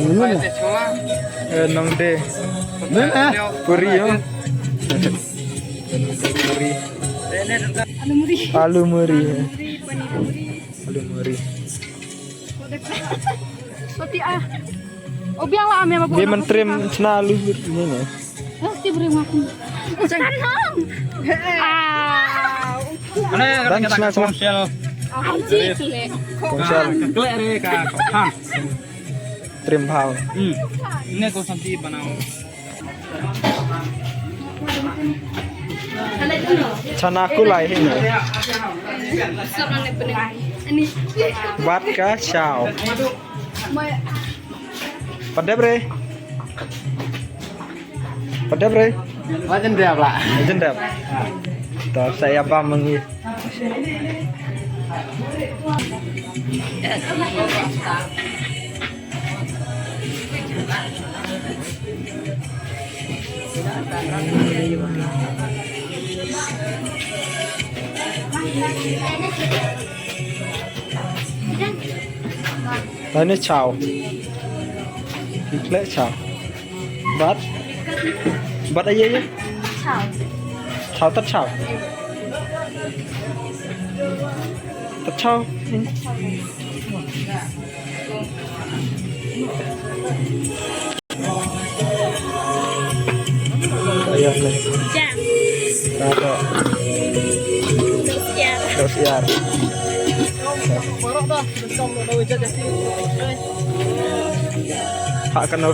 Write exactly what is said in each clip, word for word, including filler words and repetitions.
Eh, nongdie. Puri, yo. Puri. Alu muri. Alu muri. Alu muri. Soti ah. Oh, biang lah, ame babu. Dia mentrim chna alu muri ni. Eh, ti beri makan. Tanam. Ah. Ane, dan kata chna, chna. Kongsial. Aji, kle. Kongsial. Kle re ka khan. Trim bhal. Hmm. Ine ko santi banao. Chana kulai hi. Bad ka chow. Pat dep re. Pat dep re. Wa jan dep la. Jan dep. To sa ïa bam ma ngi. Tane chow. Ikle chow. Bad? Bad aïe aïe? Chow. Chow, tat chow. Tat chow. Hmm. Aïe, aïe. Ja. Tat chow. Dos yar. Dos yar. Phah katno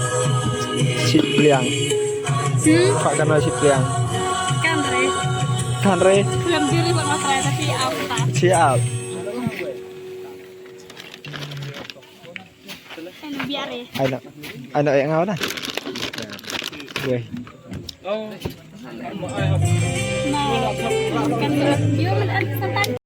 shi pliang. Hmm? Phah katno shi pliang. Kan re. Kan re. Film diri buat masalah tapi apa? Siap. Kan biar re. Ayo nak, ayo nak yang awal dah. Weh. Nah, kan dia ada santai.